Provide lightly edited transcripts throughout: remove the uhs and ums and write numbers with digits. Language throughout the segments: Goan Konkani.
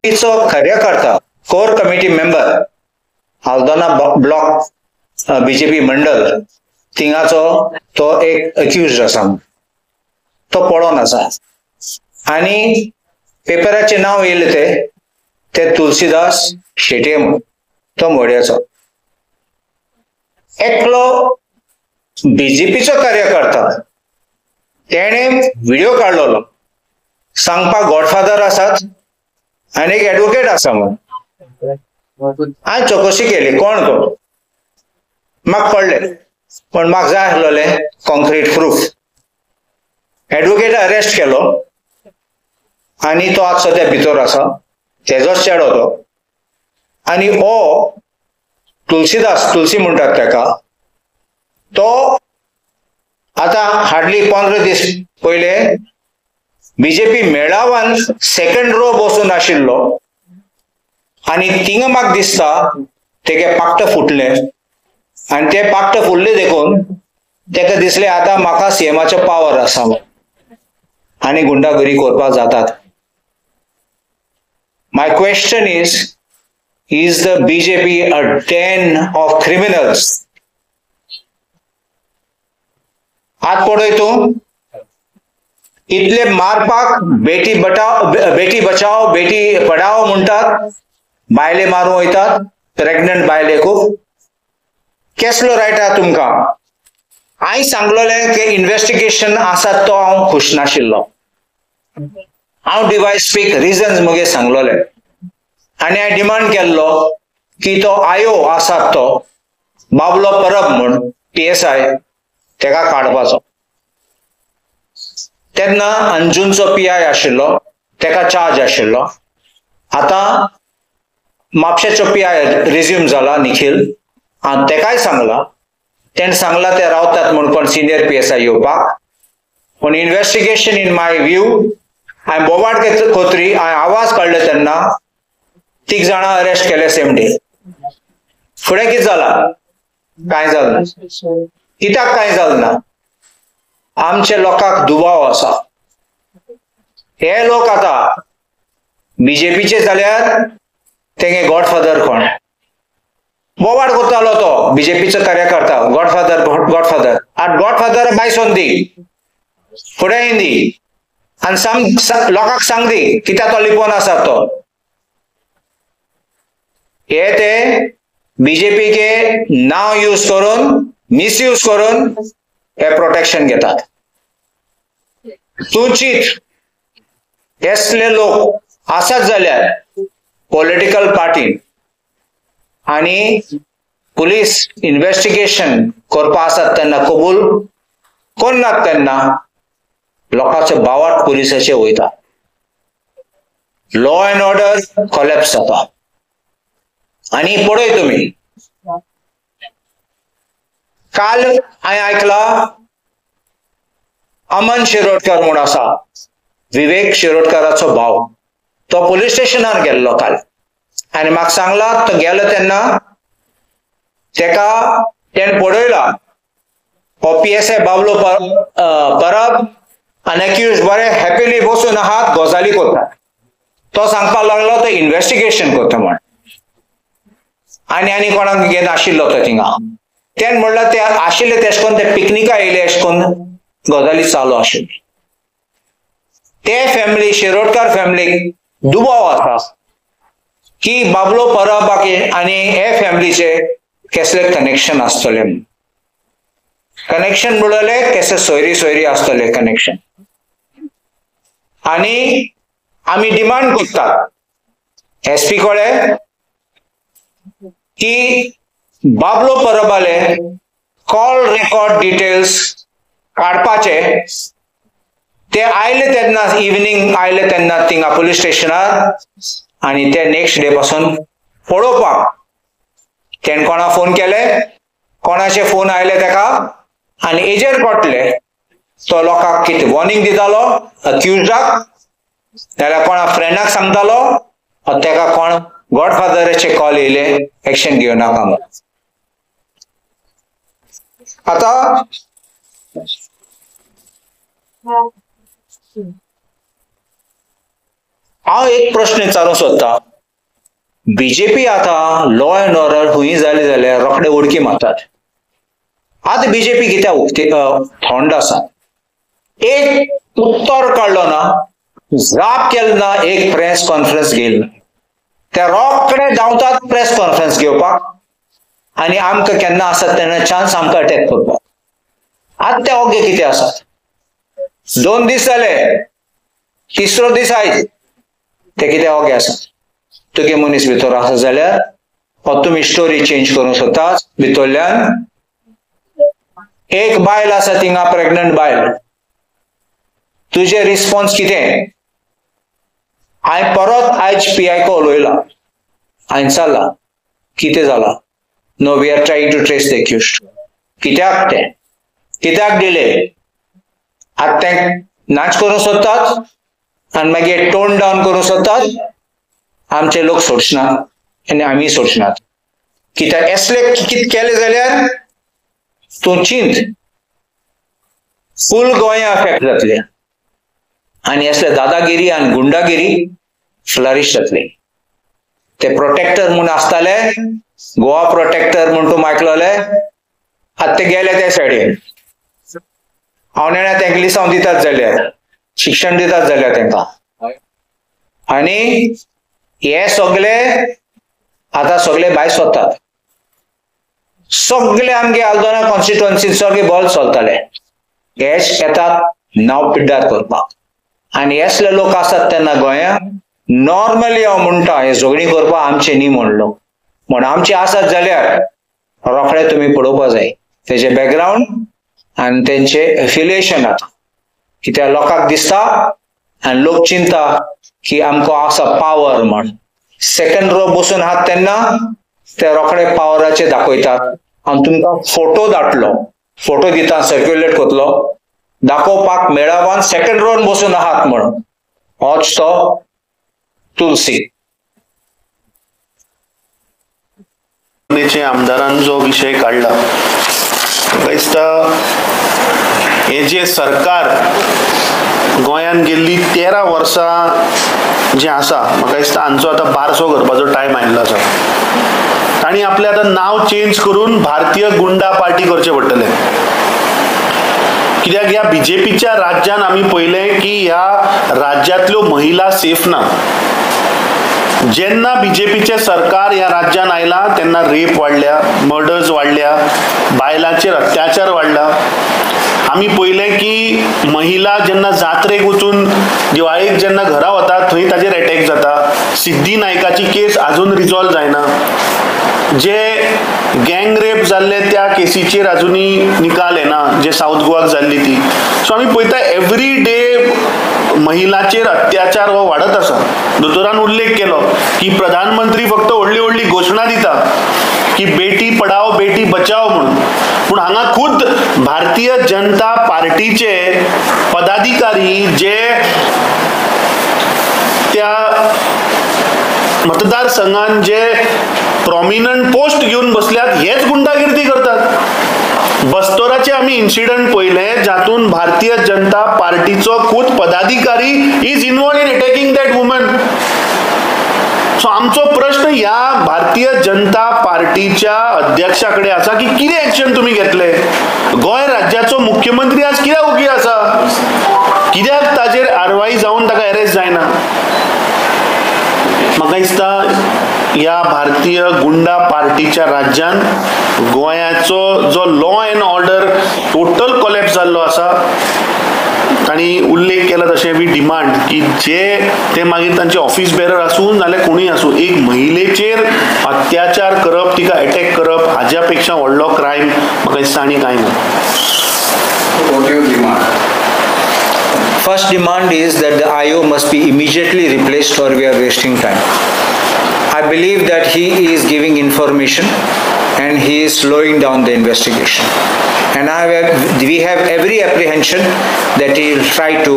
बीजेपीचो कार्यकर्ता, core committee member, Aldona block BJP मंडल थिंगाचो तो एक अक्युज्ड आसा, तो पळोवन आसा. आनी पेपराचें नांव येयलें ते ते तुलसीदास शेट्ये म्हूण, तो मोड्याचो एकलो बीजेपीचो कार्यकर्ता. तेणें व्हिडिओ काडलेलो, सांगपाक गॉडफादर आसात आनी एक एडवोकेट आसा म्हूण. हांवें चवकशी केली कोण तो, म्हाका कळ्ळें, पण म्हाका जाय आसलेलें कॉन्क्रीट प्रूफ. एडवोकेट अरेस्ट केलो आनी तो आज सद्या भितर आसा, तेजोच चेडो तो. आनी हो तुलसीदास, तुलसी म्हणटात तेका, तो आतां हार्डली 15 दीस पयले बीजेपी मेळावान सेकंड रो बसून आशिल्लो आनी थिंगा म्हाका दिसता तेगे पाकट फुटलें आनी ते पाकट फुडले देखून तेका दिसलें आतां म्हाका सीएमाचो पावर आसा आनी गुंडागिरी करपाक जातात. My question is the BJP a den of criminals? हात पळय तूं, इतले मारपाक बेटी बचाव बेटी बचाओ बेटी पढाओ म्हणटात, बायले मारूंक वयतात, प्रेग्नंट बायले खूब. केसलो रायट आहा तुमकां? हांवें सांगलेलें की इन्वेस्टिगेशन आसा तो हांव खूश नाशिल्लो. हांव डिवायस स्पीक रिजन्स मगे सांगलेले आनी हांवें डिमांड केल्लो की तो आयो आसा तो बाबलो परब म्हूण PSI तेका काडपाचो. तेन्ना अंजूनचो PI आशिल्लो, तेका चार्ज आशिल्लो. आतां म्हापशेचो PI resume जाला निखील, आनी तेकाय सांगला, तेणें सांगला ते रावतात म्हूण कोण सिनियर PSI येवपाक. पूण इन्वेस्टिगेशन इन my view, हांवें बोवाट कोत्री, हांवें आवाज काडले तेन्ना 3 जाणां अरेस्ट केले सेम डे. फुडें कितें जालां? कांय जालें ना. कित्याक कांय जालें ना? आमचे लोकांक दुबाव आसा. हे लोक आतां बीजेपीचे जाल्यार तेंगे गॉडफादर कोण? बोवाट करतालो तो बीजेपीचो कार्यकर्ता, गॉडफादर गॉडफादर. आनी गॉडफादर बायसोन दी, फुडें येंदी आनी सांग लोकांक सांग दी कित्याक तो लिपोवन आसा तो. हे ते बीजेपीके नांव यूज करून, मिसयूज करून हे प्रोटेक्शन घेतात. तूं चीत असले लोक आसात जाल्यार पॉलिटिकल पार्टी आनी पुलीस इन्वेस्टिगेशन करपा आसात तेन्ना कबूल करनात, तेन्ना लोकांचे बावाट पुलिसाचे वयता, लॉ एंड ऑर्डर कॉलॅप्स जाता. आनी पळय तुमी, काल हांवें आयकला अमन शिरोडकर म्हूण आसा, विवेक शिरोडकराचो भाव, तो पुलीस स्टेशनार गेल्लो काल आनी म्हाका सांगला तो गेलो तेन्ना तेका तेणें पळयला हो PSI Bablo Parab आनी अक्युज्ड बरे हॅपिली बसून आहात, गजाली करतात. तो सांगपाक लागलो तो इन्वेस्टिगेशन करता म्हण, आनी आनी कोणाक घेवन आशिल्लो तो थिंगा. तेणें म्हणल्यार ते आशिल्ले तेश करून ते पिकनिका येयले अशें करून गजाली चालू आशिल्ली. ते फॅमिली, शिरोडकर फॅमिलीक दुबाव आसा की बाबलो परब आनी हे फॅमिलीचे केसले कनेक्शन आसतले. कनेक्शन म्हणले केसले सोयरी सोयरी आसतले कनेक्शन. आनी आमी डिमांड करतात SP कडेन की बाबलो परबाले कॉल रेकॉर्ड डिटेल्स काडपाचे. ते आयले तेन्ना इवनिंग आयले तेन्ना थिंगा पुलीस स्टेशनार आनी ते नेक्स्ट डे पासून पळोवपाक तेणें कोणा फोन केले, कोणाचे फोन आयले तेका आनी एजेर कळटले तो लोकांक कितें वॉर्निंग दितालो अक्युज्डाक, नाल्यार कोणा फ्रेंडाक सांगतालो, तेका कोण गॉडफादराचे कॉल येयले एक्शन घेवं नाका म्हूण. आतां हांव एक प्रश्न विचारूंक सोदता, बीजेपी आतां लॉ एंड ऑर्डर खंय जाले जाल्यार रोखडे उडकी मारतात. आतां बीजेपी कित्याक उक्ती थंड आसा? एक उत्तर काडलो ना, जाप केलो ना, एक प्रेस कॉन्फरन्स घेयली ना. ते रोखडे धांवतात प्रेस कॉन्फरन्स घेवपाक आनी आमकां केन्ना आसत तेन्ना चान्स आमकां अटॅक करपाक. आतां ते ओगे कितें आसात? 2 दीस जाले, तिसरो दीस आयज, ते कितें ओगे आसात? तुगे मनीस भितर आसा जाल्यार हो तुमी स्टोरी चेंज करूंक सोदतात. भितरल्यान एक बायल आसा थिंगा, प्रेग्नंट बायल, तुजें रिस्पॉन्स कितें? हांवें परत आयज पी I को उलयला, हांवें विचारला कितें जाला? No, we are trying to trace the accused. कित्याक तें, कित्याक डिले? आतां तें नाच करूंक सोदतात आनी मागीर टोन डावन करूंक सोदतात. आमचे लोक सोडचनात आनी आमी सोडचनात. कित्याक असले कितें केलें जाल्यार तूं चिंत, फूल गोंय अफेक्ट जातलें आनी असले दादागिरी आनी गुंडागिरी फ्लरीश जातली. ते प्रोटेक्टर म्हूण आसताले, गोवा प्रोटेक्टर म्हूण तूं आयकलोले, आतां ते गेले त्या सायडीन. हांव नेणा तेंका लिसांव दितात जाल्यार, शिक्षण दितात जाल्यार तेंकां. आनी हे सगळे आतां सगळे भायर सोदतात. सगळे आमगे आल्दोना कॉन्स्टिट्युअन्सीन सगळे बॉल चलताले. हेच येतात नांव पिड्ड्यार करपाक. आनी असले लोक आसात तेन्ना गोंया नॉर्मली हांव म्हणटा हे झगडीं करपाक आमचे न्ही म्हण लोक, म्हण आमचे आसात जाल्यार रोखडे तुमी पळोवपा जाय तेजे बॅकग्रावंड आनी तेंचे एफिलिएशन. आतां कित्याक लोकांक दिसता आनी लोक चिंता की आमकां आसा पावर म्हण. सेकंड रो बसून आहात तेन्ना ते रोखडे पावराचे दाखयतात. आनी तुमकां फोटो धाडलो, फोटो दिता, सर्क्युलेट करतलो दाखोवपाक मेळावान सेकंड रोन बसून आहात म्हणून. होच तो तुलसी. आमदारान जो विशय काडला म्हाका दिसता हे जे सरकार गोंयांत गेल्ली 13 वर्सां जें आसा, म्हाका दिसता हांचो आतां बारसो करपाचो टायम आयिल्लो आसा. तांणी आपलें आतां नांव चेंज करून भारतीय गुंडा पार्टी करचें पडटलें. कित्याक ह्या बीजेपीच्या राज्यान आमी पळयलें की ह्या राज्यांतल्यो महिला सेफ ना. जेन्ना बीजेपीचें सरकार ह्या राज्यान आयलां तेन्ना रेप वाडल्या, मर्डर्स वाडल्या, बायलांचेर अत्याचार वाडला. आमी पळयलें की महिला जेन्ना जात्रेक वचून दिवाळेक जेन्ना घरा वता थंय ताजेर एटॅक जाता. सिद्धी नायकाची केस आजून रिजॉल्व जायना. जे गँग रेप जाल्ले त्या केसीचेर अजुनूय निकाल येना, जे सावथ गोवाक जाल्ली ती. सो आमी पळयता एवरी डे महिलाचेर अत्याचार हो वाडत आसा. दोतोरान उल्लेख केलो की प्रधानमंत्री फक्त व्हडली व्हडली घोशणा दिता की बेटी पढाओ बेटी बचाओ म्हणून, पूण हांगा खुद भारतीय जनता पार्टीचे पदाधिकारी जे त्या मतदारसंघान जे प्रॉमिनंट पोस्ट घेवन बसल्यात हेच गुंडागिर्दी करतात. बस्तोराचे आमी इन्सिडंट पळयले जातून भारतीय जनता पार्टीचो खूद पदाधिकारी is involve in attacking that woman. So आमचो प्रश्न ह्या भारतीय जनता पार्टीच्या अध्यक्षा कडेन आसा की कितें एक्शन तुमी घेतले? गोंय राज्याचो मुख्यमंत्री आज कित्याक ओगी आसा? कित्याक ताजेर कारवाई जावन ताका अरेस्ट जायना? म्हाका दिसता ह्या भारतीय गुंडा पार्टीच्या राज्यान गोंयाचो जो law and order total collapse जाल्लो आसा. तांणी उल्लेख केला तशें we demand की जे ते मागीर तांचे ऑफिस बेरर आसूं नाल्यार कोणूय आसूं, एक महिलेचेर अत्याचार करप, तिका एटॅक करप हाज्या पेक्षा व्हडलो क्रायम म्हाका दिसता आनी कांय ना. First demand is that the IO must be immediately replaced or we are wasting time. I believe that he is giving information and he is slowing down the investigation. And we have every apprehension that he will try to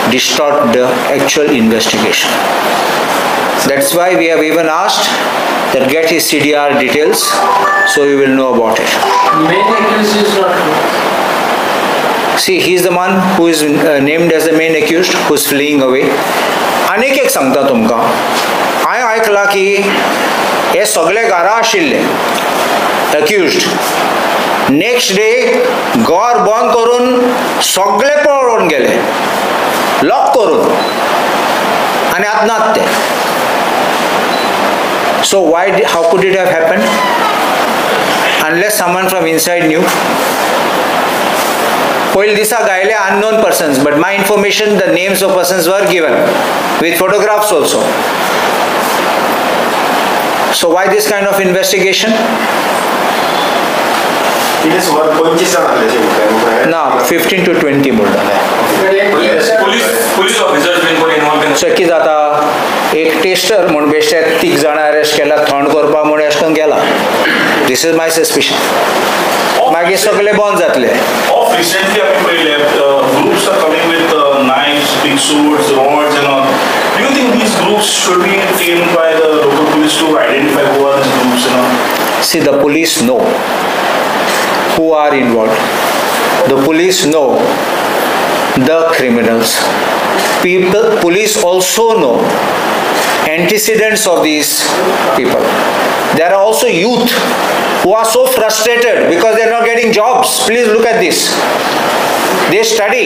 distort the actual investigation. That's why we have even asked that get his CDR details so you will know about it. Main accused is not true. See, he is the one who is named as the main accused, who is fleeing away. आनीक एक सांगता तुमकां, हांवें आयकलां की हे सगळे घरा आशिल्ले अक्युज्ड, नेक्स्ट डे घर बंद करून सगळे पळोवन गेले, लॉक करून, आनी आतां नात ते. So why, how could it have happened unless someone from inside knew? पयले दिसा गायले unknown persons, but my information, the names of persons were given with photographs also. So why this kind of investigation? ना 15 to 20 म्हणटाले. पुलीस ऑफिसर्स बीन कोण इन्वॉल्व बीन? सो कितें जाता, एक टेस्टर म्हूण बेश्टे तीग जाणां अरेस्ट केला, थंड करपाक म्हूण अशें करून गेला. This is my suspicion. मागीर सगळे बंद जातले. ऑफ रिसेंटली आमी पळयले groups are coming with knives, big swords, rods and all. Do you think these groups should be tamed by the local police to identify who are these groups and all? See, the police know who are involved. The police know the criminals. People, police also know antecedents of these people. There are also youth who are so frustrated because they are not getting jobs. Please look at this. They study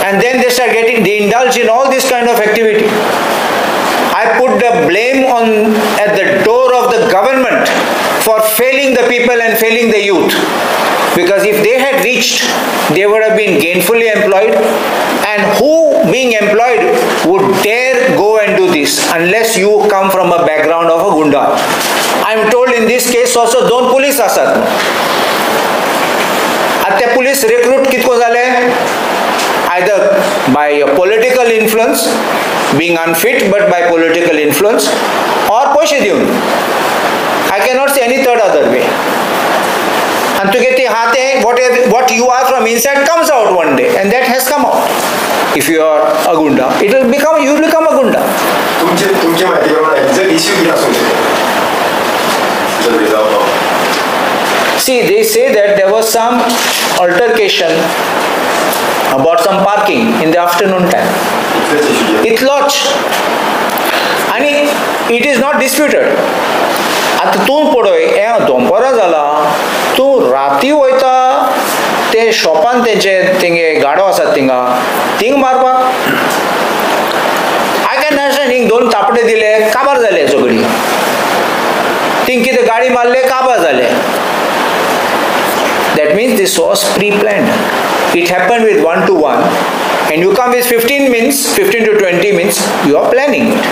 and then they start getting, they indulge in all this kind of activity. I put the blame on at the door of the government for failing the people and failing the youth. Because if they had reached, they would have been gainfully employed, and who being employed would dare go and do this unless you come from a background of a gunda. I am told in this case also दोन पुलीस आसात. आतां ते पुलीस रिक्रूट कितको जाले? Either by a political influence, being unfit but by political influence, or पयशे दिवन. I cannot see any third other way. And तुगे ते हा ते what you are from inside comes out one day, and that has come out. If you are a gunda, it will become, you will become a gunda. तुमचे माहिती प्रमाणे एक्झॅक्ट इश्यू कितें आसूंक शकता? See, they say that there was some altercation about some parking in the afternoon time. इतलोच, आनी it is not disputed. आतां तूं पळय, हें दोनपरां जालां, तूं राती वयता ते शॉपान तेंचे तेंगे गाडो आसात थिंगा, थिंग मारपाक. I can understand, हिंग दोन तापडे दिले काबार जाले सगळी, थिंग कितें गाडी मारले काबार जाले. That means this was pre-planned. It happened with 1 to 1, and you come with 15 minutes, 15 to 20 minutes, you are planning it.